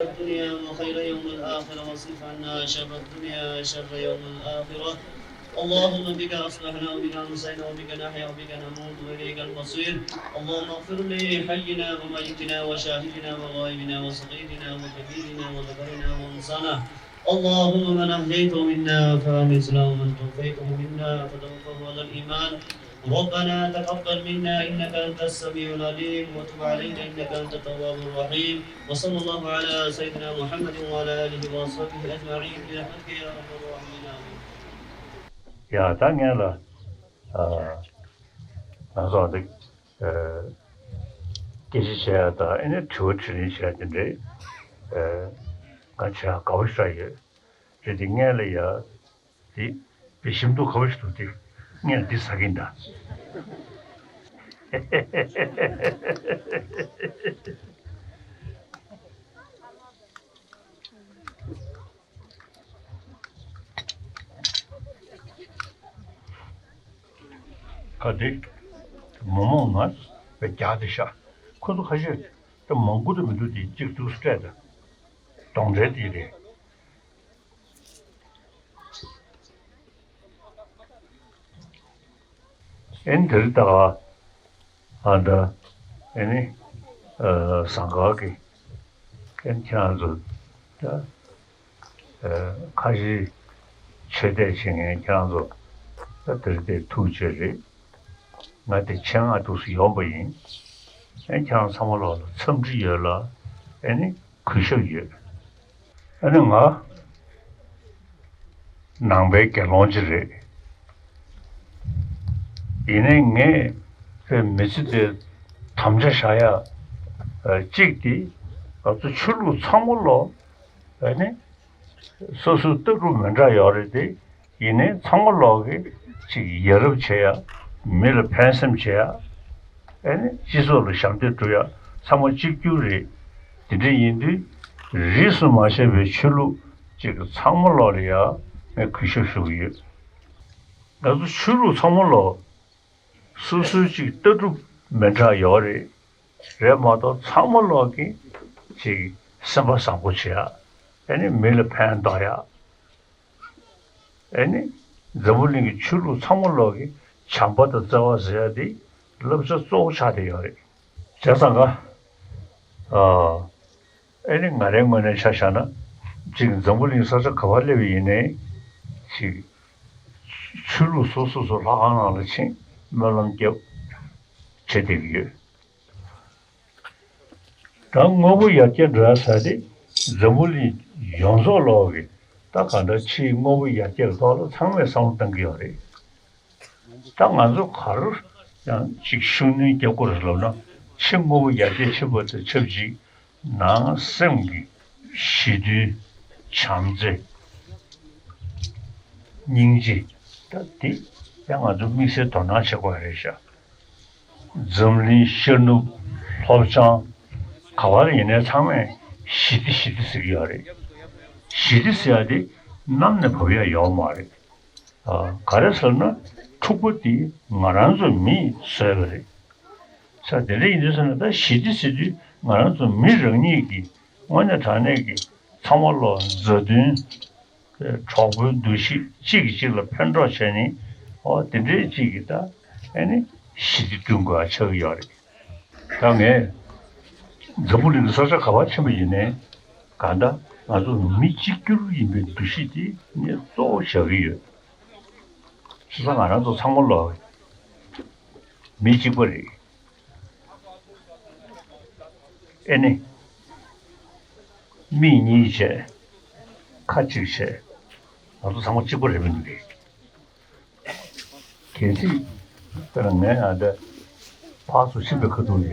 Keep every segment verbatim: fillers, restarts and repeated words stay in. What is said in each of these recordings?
الدنيا وخير يوم الآخرة، واصرف عنا شر الدنيا وشر يوم الآخرة. اللهم بك أصبحنا وبك أمسينا وبك نحيا وبك نموت وإليك المصير. اللهم اغفر لحينا وميتنا وشاهدنا وغائبنا وصغيرنا وكبيرنا وذكرنا وأنثانا. اللهم من أحييته منا فأحيه على الإسلام، ومن توفيته منا فتوفه على الإيمان. ربنا تقبل منا إنك أنت السميع العليم، وتب علينا إنك أنت التواب الرحيم. وصلى الله على سيدنا محمد وعلى آله وصحبه أجمعين برحمتك يا أرحم الراحمين. آمين. ཡ། ད་ངས་ལ། ཨ། ང་ཚོ་འདི། ཨ། སྐད་ཆ་བཤད་ཡ་དང་ཨེ་ནས་དྲི་བ་དྲིས་ལན་བྱེད་ཡ་དེ་འདྲས། ཨ། ང་བྱེད་ཡ་དགའ་པོ་ཞེ་དྲག་ཡོད། རེད་དེ་ངས་ལ་ཡ། དེ་དཔེ་ཞིམ་མདོག་ཁ་པོ་ཞིག་འདུག་སྟེ། ངས་འདི་ཟ་གིན་གདའ། ཁ་དེ་མོག་མོག་ང་དཔེ་རྒྱགས་དེ་ཤ། ཁོ་ཚོ་ཁ་ཤས་ད་མང་པོ་དུ་མི་འདུག་སྟེ་གཅིག་ཏུ་སྤྲད་དང་། གདོང་འདྲེ་དེ་རེད། ཨེན་དེ་རི་ད་ག་ཨ་འདྲ། ཨེ་ནི། ཨ། ཟངས་དཀར་གི། ཨེན་ཁྱེད་རང་ཚོ་ད། ཨ། ཁ་ཤས་ཆོས་དད་བྱེད་མཁན་ཁྱེད་རང་ཚོ་ད་དེ་རི་དེ་ཐུགས་རྗེ་རེད། ང་དེ་ཆེད་མངགས་འདུག་སེ་ཡོང་པ་ཡིན། ཨེ་ཁྱེད་རང་ཚང་མ་ལོག་ལ་འཚམས་འདྲི་ཡོད་ལ། ཨེ་ནི་གུས་ཞབས་ཡོད། ཨ་ནི་ང་ནང་པའི་དགེ་སློང་ཅིག་རེད། ཡིན་ནའི་ངས་དཔེ་མི་ཚེ་འདིར་དམ་བཅའ་བཞག་ཡ་གཅིག་དེ། ང་ཚོ་ཆོས་ལུགས་ཚང་མ་ལོག་ཨ་ནི་སོ་སོའི་ལྟ་གྲུབ་མི་འདྲ་ཡོད་རེད་དེ། ཡིན་ནའི་ཚང་མ་ལོག་གིས་ཅིག་ཡ་རབས་བྱེད་ཡ། མི་ལ་ཕན་སེམས་བྱེད་ཡ། ཨེ་ནི་སྤྱི་ཚོགས་ལ་ཞབས་འདེགས་སྒྲུབ་ཡ་ཚང་མ་གཅིག་གྱུར་རེད། དེ་འདྲ་ཡིན་དུས་རིས་སུ་མ་ཆད་པའི་ཆོས་ལུགས་ཅིག་ཚང་མ་ལོག་ལ་ཡ་ངས་གུས་ཞབས་ཞུ་གི་ཡོད། ང་ཚོ་ཆོས་ལུགས་ཚང་མ་ལོག་སོ་སོའི་ཅིག་ལྟ་གྲུབ་མི་འདྲ་ཡོད་རེད། རེད་མ་གཏོགས་ཚང་མ་ལོག་གིས་ཅིག་སེམས་པ་བཟང་པོ་བྱེད་ཡ། ཨེ་ནི་མི་ལ་ཕན་ཐོགས་ཡ། ཨེ་ནི་འཛམ་བུ་གླིང་གི་ཆོས་ལུགས་ཚང་མ་ལོག་གི་བྱམས་པ་དང་བརྩེ་བ་ཟེར་ཡ་དེ་བསླབ་བྱ་གཙོ་བོ་ཆགས་བསྡད་ཡོད་རེད། བྱས་ཙང་ཀ་ཨ། ཨེ་ནི་ང་རའི་ངོས་ནས་ཆ་བཞག་ན། ཅིག་འཛམ་བུ་གླིང་ས་ཆ་ག་པར་སླེབས་པ་ཡིན་ནའི་ཅིག་ཆོས་ལུགས་སོ་སོ་སོ་ལྷ་ཁང་ནང་ལ་ཕྱིན་སྨོན་ལམ་བརྒྱབ་བྱེད་བསྡད་ཀྱི་ཡོད། ད་དངོས་པོ་ཡར་རྒྱས་འགྲོ་ཡ་ཟེར་དེ་འཛམ་བུ་གླིང་ཡོངས་རྫོགས་ལོག་གི་ད་ག་འདྲ་ཕྱིའི་དངོས་པོ་ཡར་རྒྱས་ཀྱི་ཐོག་ལ་ཚང་མས་བསམ་བློ་གཏང་གི་ཡོད་རེད། ད་ང་ཚོ་ག་རུ་ཡང་ཅིག་ཤུགས་སྣོན་རྒྱག་དགོས་རེད་ལབ་ན། ཕྱི་དངོས་པོ་ཡར་རྒྱས་ཕྱིན་པ་དང་ཆབས་ཅིག་ནང་སེམས་ཀྱི་ཞི་དུལ། བྱམས་བརྩེ། སྙིང་རྗེ། ད་འདི་ཡང་ང་ཚོ་དམིགས་བསལ་དོ་སྣང་བྱེད་དགོས་རེད་ཤག་འཛམ་གླིང་ཤར་ནུབ་ལྷོ་བྱང་ག་བ་ལ་ཡིན་ནའི་ཚང་མས་ཞི་བདེ་ཞི་བདེ་ཟེར་གྱི་ཡོད་རེད། ཞི་བདེ་ཟེར་ཡ་དེ་གནམ་ནས་བབས་ཡ་ཡོད་མ་རེད། ཨ། ག་རེ་ཟེར་ན་འཁྲུག་པ་དེ་ང་རང་ཚོ་མིས་བཟོས་པ་རེད། ས་དེ་འདྲ་ཡིན་དུས་ཟེར་ན། ད་ཞི་བདེ་ཟེར་དུས་ང་རང་ཚོ་མི་རང་ཉིད་ཀྱི་དངོས་གནས་དྲང་གནས་ཀྱི་ཚང་མ་ལོག་མཛའ་མཐུན། གྲོགས་པོའི་འདུ་ཤེས། གཅིག་གིས་གཅིག་ལ་ཕན་གྲོགས་བྱས་ནས། ཨོ་དེ་འདྲའི་གཅིག་གིས་ད་ཨེ་ནི་ཞི་བདེ་བསྐྲུན་དགོས་པ་ཆགས་ཀྱི་ཡོད་རེད། ད་ངས་འཛམ་བུ་གླིང་གི་ས་ཆ་ག་པར་ཕྱིན་པ་ཡིན་ནའི་གང་ལྟར་ང་ཚོ་མི་གཅིག་གྱུར་ཡིན་པའི་འདུ་ཤེས་དེ་ངས་གཙོ་བོ་བཞག་གི་ཡོད། བྱས་ཙང་ང་རང་ཚོ་ཚང་མ་ལོག་མི་གཅིག་པ་རེད། ཨེ་ནི། མིག་གཉིས་བྱས། ཁ་གཅིག་བྱས། ང་ཚོ་ཚང་མ་གཅིག་པ་རེད་མི་འདུག་གས། གལ་སྲིད་དཔེར་ན་ངས་ཨ་འདྲ་ཕར་ཚུར་ཕྱིན་པའི་ཁ་ཐུག་ལ་ཡ།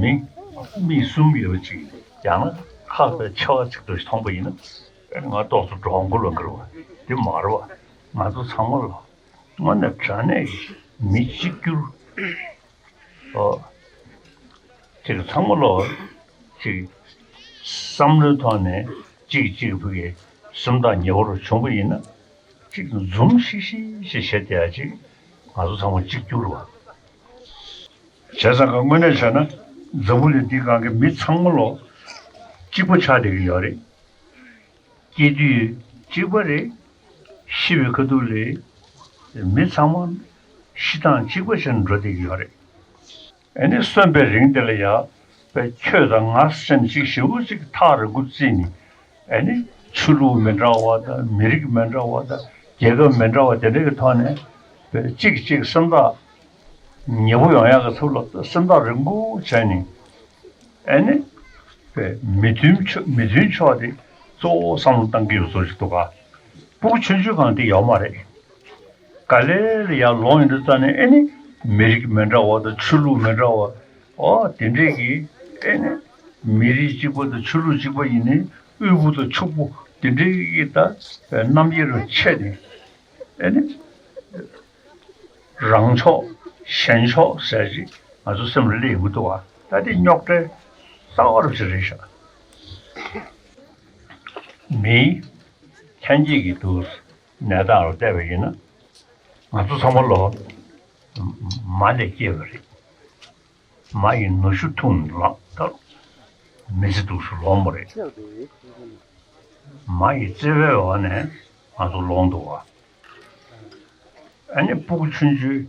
མི་མིག་གསུམ་ཡོད་པ་ཅིག་ཡང་ན་ཁ་དཔེ་ཆེ་བ་ཅིག་ཏུ་མཐོང་པ་ཡིན་ན། དཔེར་ན་ང་ཏོག་ཙམ་འདྲོག་མགོ་ལ་འགུལ་བ་དེ་མ་རེད་བ། ང་ཚོ་ཚང་མ་ལ་དངོས་གནས་དྲང་གནས་ཀྱི་མི་གཅིག་གྱུར། ཨོ། ཅིག་ཚང་མ་ལོག་ཅིག་བསམ་བློའི་ཐོག་ནས་གཅིག་གཅིག་ཕ་གི་སེམས་ཐག་ཉེ་པོ་རུ་བྱུང་པ་ཡིན་ན། ཅིག་འཛུམ་ཤིག་ཤིག་ཅིག་བྱེད་བསྡད་ཡ་ཅིག་ང་ཚོ་ཚང་མ་གཅིག་གྱུར་བ། བྱས་ཙང་ཀ་དངོས་གནས་བྱས་ན་འཛམ་བུ་གླིང་འདི་སྒང་གི་མི་ཚང་མ་ལོག་ གཅིག་པ་ཆགས་བསྡད་ཀྱི་ཡོད་རེད། སྐྱེ་དུས་གཅིག་པ་རེད། ཤི་བའི་ཁ་ཐུག་ལ་མི་ཚང་མ་ཤི་སྟངས་གཅིག་པ་བྱས་ནས་འགྲོ་བསྡད་ཀྱི་ཡོད་རེད། ཨ་ནི་གསོན་པའི་རིང་དེ་ལ་ཡ་པའི་ཁྱོད་དང་ང་ཟེར་ནས་ཅིག་ཞེ་པོ་ཅིག་ཐག་རིང་པོ་བརྩིས་ནས། ཨ་ནི་ཆོས་ལུགས་མི་འདྲ་བ་དང་མི་རིགས་མི་འདྲ་བ་དང་རྒྱལ་ཁབ་མི་འདྲ་བ་དེ་འདྲ་གི་ཐོག་ནས་པའི་གཅིག་གཅིག་སེམས་ཐག་ཉེ་པོ་ཡོང་ཡག་གི་ཐོག་ལ་སེམས་ཐག་རིང་པོ་བྱས་ནས། ཨ་ནི་པའི་མི་མཐུན་ཕྱོགས་མི་མཐུན་ཕྱོགས་དེ་གཙོ་བོ་བསམ་བློ་བཏང་གི་ཡོད་ཚོད་ཅིག་འདུག་ག་སྤུ་གུ་ཆུང་ཆུང་སྒང་དེ་ཡོད་མ་རེད། ག་ལེ་ལ་ཡར་ལོངས་ཡོང་དུས་ཙ་ནས་ཨེ་ནི་མི་རིགས་མི་འདྲ་བ་དང་ཆོས་ལུགས་མི་འདྲ་བ། ཨོ་དེ་འདྲས་ཀྱི་ཨེ་ནི་མི་རིགས་གཅིག་པ་དང་ཆོས་ལུགས་གཅིག་པ་ཡིན་ནའི་དབུལ་པོ་དང་ཕྱུག་པོ་དེ་འདྲས་ཀྱི་ད་རྣམ་དབྱེ་རུ་ཕྱེ་ནས་ཨེ་ནི་རང་ཕྱོགས་གཞན་ཕྱོགས་ཟེར་ཅིག་ང་ཚོ་སེམས་ལ་སླེབས་ཡོང་གི་འདུག་བ། ད་དེ་རྙོག་དྲའི་རྩ་བ་རུ་ཞིག་རེད་ཤག་མིའི་ལྷན་སྐྱེས་ཀྱི་འདུག་གནས་སྟངས་ལ་བལྟས་པ་ཡིན་ན། ང་ཚོ་ཚང་མ་ལོ་མ་ལས་སྐྱེས་པ་རེད། མ་ཡི་ནུ་ཞོ་འཐུང་ནས་ལངས་ད་མི་ཚེ་འདུག་སུ་ལོངས་པ་རེད། མ་ཡི་བརྩེ་བའི་འོག་ནས་ང་ཚོ་ལོངས་འདུག་བ། ཨ་ནི་སྤུ་གུ་ཆུང་ཆུང་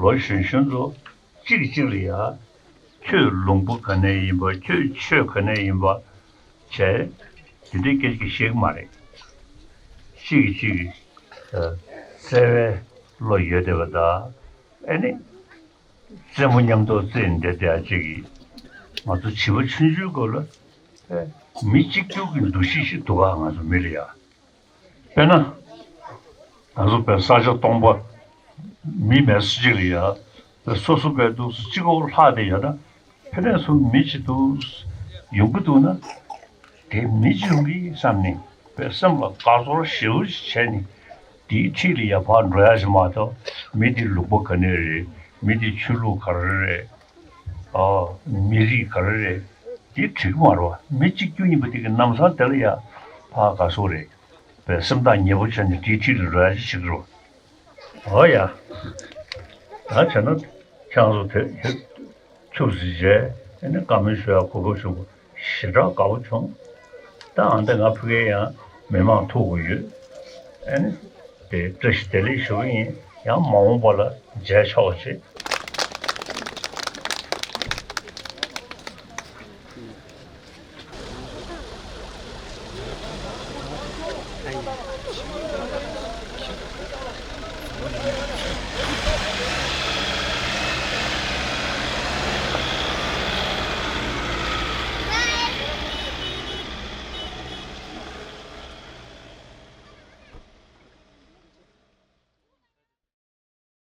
ལོ་གཞོན་གཞོན་ཚོ་གཅིག་གིས་གཅིག་ལ་ཡ། ཁྱོད་ལུང་པ་ག་ནས་ཡིན་པ། ཁྱོད་ཆོས་ག་ནས་ཡིན་པ་བྱས། དེ་འདྲའི་སྐད་ཆ་བཤད་ཀྱི་མ་རེད། གཅིག་གིས་གཅིག་གི་བརྩེ་བའི་བློ་ཡོད་བསྡད་པ་དང་། ཨ་ནི་རྩེད་མོ་མཉམ་དུ་རྩེད་བསྡད་བསྡད་ཡ་གཅིག་གིས། ང་ཚོ་བྱིས་པ་ཆུང་ཆུང་སྐབས་ལ་མི་གཅིག་གྱུར་གྱི་འདུ་ཤེས་ཤིག་འདུག་ག་ང་ཚོ་མི་ལ་ཡ། དཔེར་ན། ང་ཚོ་བས་ས་ཆ་སྟོང་པ། མི་མེད་ས་ཅིག་ལ་ཡ། བས་སོ་སོ་བས་འདུག་སུ་གཅིག་པོ་ལྷག་བསྡད་ཡོད་ན། ཕན་ནས་སུ་མི་གཅིག་འདུག་ཡོང་གི་འདུག་ན། དེ་མི་གཅིག་ཡོང་གི་བསམ་ནས་བས་སེམས་ལ་དགའ་ཚོར་ཞེ་པོ་ཞིག་བྱས་ནས། དེའི་འཁྲིས་ལ་ཡ་ཕར་འགྲོ་ཡ་ཞིག་མ་གཏོགས་མི་དེ་ལུང་པ་ག་ནས་རེད། མི་དེ་ཆོས་ལུགས་ག་རེ་རེད། ཨ། མི་རིགས་ག་རེ་རེད། དེ་འགྲིག་གི་མ་རེད་བ། མི་གཅིག་གྱུར་ཡིན་པ་དེ་གི་ལམ་སང་དེ་ལ་ཡ་ཕར་དགའ་ཚོར་རེད། བས་སེམས་ཐག་ཉེ་པོ་བྱས་ནས་དེའི་འཁྲིས་ལ་འགྲོ་ཡ་ཞིག་བྱེད་ཀྱི་རེད། འོ་ཡ། ད་བྱས་ན་ཁྱེད་རང་ཚོ་དེ་ཆུ་བཟི་བྱས་ཨ་ནི་བཀའ་མོལ་ཞུ་ཡ་གོ་སྐབས་བྱུང་བ་ཞེ་དྲག་དགའ་པོ་བྱུང་། ད་ཨ་འདི་ང་ཕ་གིར་ཡང་མི་མང་ཐུག་དགོས་ཡོད། ཨ་ནི་དེ་བཀྲ་ཤིས་བདེ་ལེགས་ཞུ་གི་ཡིན། ཡང་མ་འོངས་པ་ལ་མཇལ་ཆོག་ཅེས།